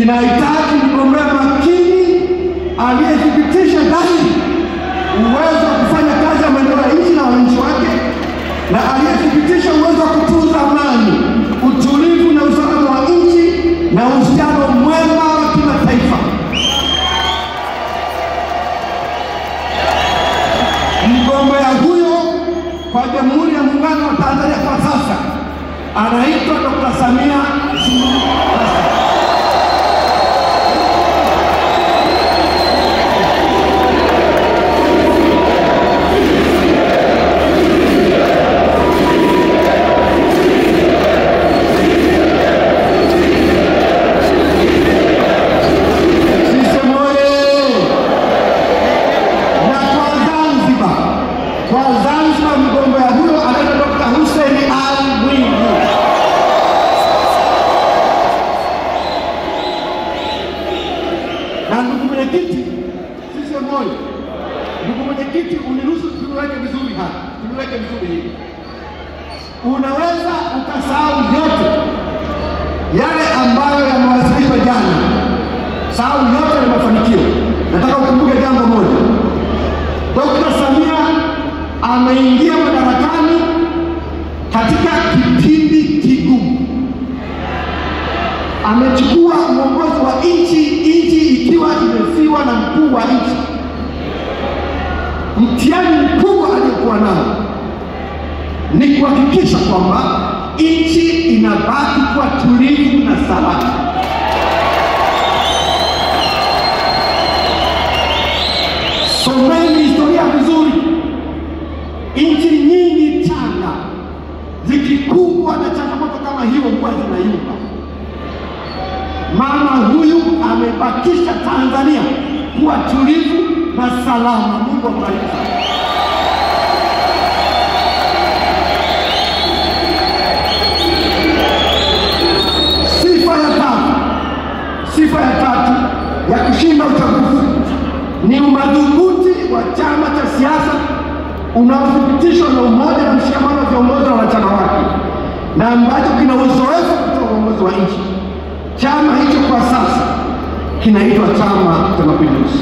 Inahitaji mgombea makini aliyethibitisha dhahiri uwezo wa kufanya kazi ya maendeleo ya nchi na wananchi wake, na aliyethibitisha uwezo wa kutunza amani, utulivu na usalama wa nchi na uhusiano mwema wa kimataifa. Mgombea huyo kwa Jamhuri ya Muungano wa Tanzania kwa sasa anaitwa Dr. Samia Suluhu Hassan. Kwa Zanzibar mgombea huyo anaitwa Dr. Hussein Ali Mwinyi. Na ndugu mwenyekiti, sisi moyo. Ndugu mwenyekiti, uniruhusu tuweke vizuri hapa. Tuweke vizuri hivi. Unaweza ukasahau yote yale ambayo yamewasilishwa jana. Sahau yote ya mafanikio. Nataka ukumbuke jambo moja. Dr. Samia ameingia madarakani katika kipindi kigumu. Amechukua uongozi wa nchi, nchi ikiwa imefiwa na mkuu wa nchi. Mtihani mkubwa aliyokuwa nao ni kuhakikisha kwamba nchi inabaki kuwa tulivu na salama. Someni historia vizuri. Nchi nyingi changa zikikumbwa na changamoto kama hiyo huwa zinayumba. Mama huyu amebakisha Tanzania kuwa tulivu na salama. Mungu ambariki sana. Sifa ya tatu ya kushinda uchaguzi ni umadhubuti wa chama cha siasa unaothibitishwa na umoja na mshikamano wa viongozi na wanachama wake, na ambacho kina uzoefu kutoka uongozi wa nchi. Chama hicho kwa sasa kinaitwa Chama cha Mapinduzi.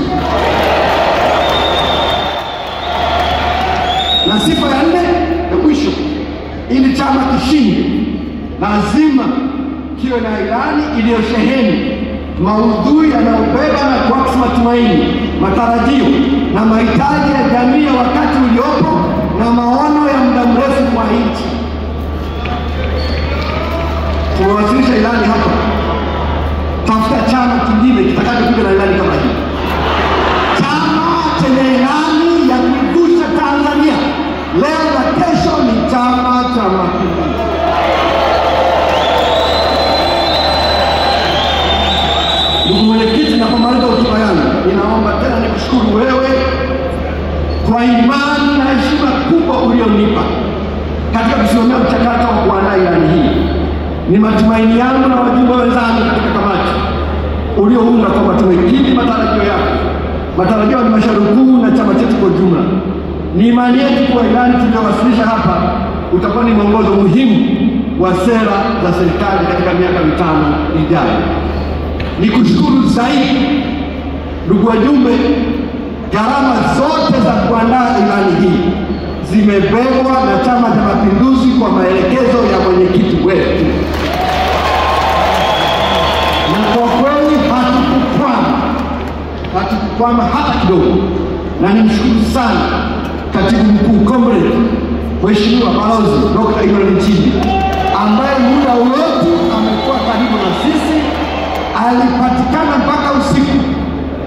Na sifa ya nne ya mwisho, ili chama kishinde lazima kiwe na ilani iliyosheheni maudhui yanayobeba na kuakisi matumaini, matarajio na mahitaji ya jamii ya wakati uliopo na maono ya muda mrefu kwa nchi. Tumewasilisha ilani hapa. Tafuta chama kingine kitakachokuja na ilani kama hii. Chama chenye ilani ya kuivusha Tanzania leo na kesho ni Chama cha Mapinduzi. Ndugu mwenyekiti, napomaliza hotuba yangu, ninaomba tena nikushukuru wewe kwa imani na heshima kubwa ulionipa katika kusimamia mchakato wa kuandaa ilani hii. Ni matumaini yangu na wajumbe wenzangu katika kamati uliounda kwamba tumekidhi matarajio yako, matarajio ya halmashauri kuu na chama chetu kwa jumla. Ni imani yetu kuwa ilani tuliyowasilisha hapa utakuwa ni mwongozo muhimu wa sera za serikali katika miaka 5 ijayo. Nikushukuru zaidi ndugu wajumbe, gharama zote za kuandaa ilani hii zimebebwa na Chama cha Mapinduzi kwa maelekezo ya mwenyekiti wetu. Na kwa kweli hatukukwama hata kidogo. Na nimshukuru sana Katibu Mkuu Comrade Mheshimiwa Balozi Dr. Imran Nchimbi, ambaye muda wote amekuwa karibu na sisi. Alipatikana mpaka usiku,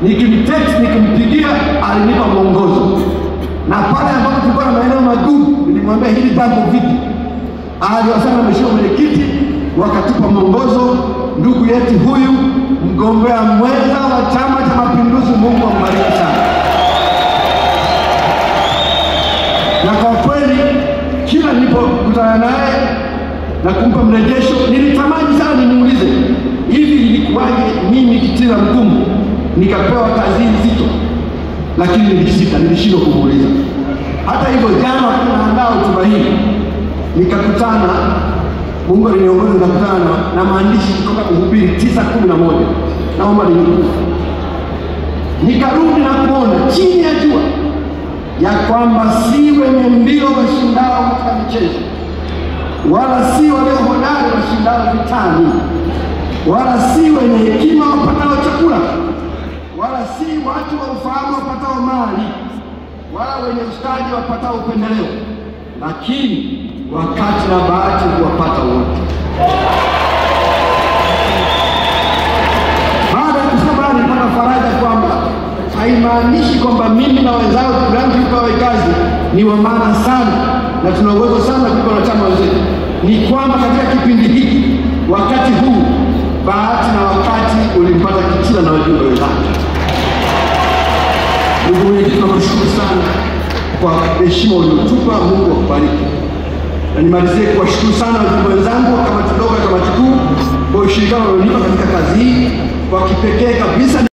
nikimtext, nikimpigia, alinipa mwongozo. Na pale ambapo tulikuwa na maeneo magumu, nilimwambia hili jambo vipi, aliwasiliana na mheshimiwa mwenyekiti, wakatupa mwongozo. Ndugu yetu huyu mgombea mwenza wa Chama cha Mapinduzi, Mungu ambariki sana. Na kwa kweli kila nilipokutana naye na kumpa mrejesho, nilitamani sana nimuulize, hivi ilikuwaje mimi Kitila Mkumbo nikapewa kazi nzito? Lakini nilisita, nilishindwa kumuuliza. Hata hivyo, jana wakati naandaa hotuba hii, nikakutana, Mungu aliniongoza, nikakutana na maandishi kutoka Mhubiri 9:11. Naomba ninukuu. Nikarudi na kuona chini ya jua ya kwamba si wenye mbio washindao katika michezo, wala si walio hodari washindao vitani, wala si wenye hekima wapatao chakula, wala si watu wa ufahamu wapatao mali, wala wenye ustadi wapatao upendeleo, lakini wakati na bahati huwapata wote. Baada ya kusoma nilipata faraja kwamba haimaanishi kwamba mimi na wenzangu kazi ni wa maana sana na tuna uwezo sana kuliko wanachama wenzetu. Ni kwamba katika kipindi hiki, wakati huu, bahati na wakati ulimpata Kitila na wajumbe wenzake. Ndugu mwenyekiti, tunakushukuru sana kwa heshima uliotupa. Mungu akubariki. Na nimalizie kuwashukuru sana wajumbe wenzangu wa kamati ndogo ya kamati kuu kwa ushirikiano walionipa katika kazi hii kwa kipekee kabisa.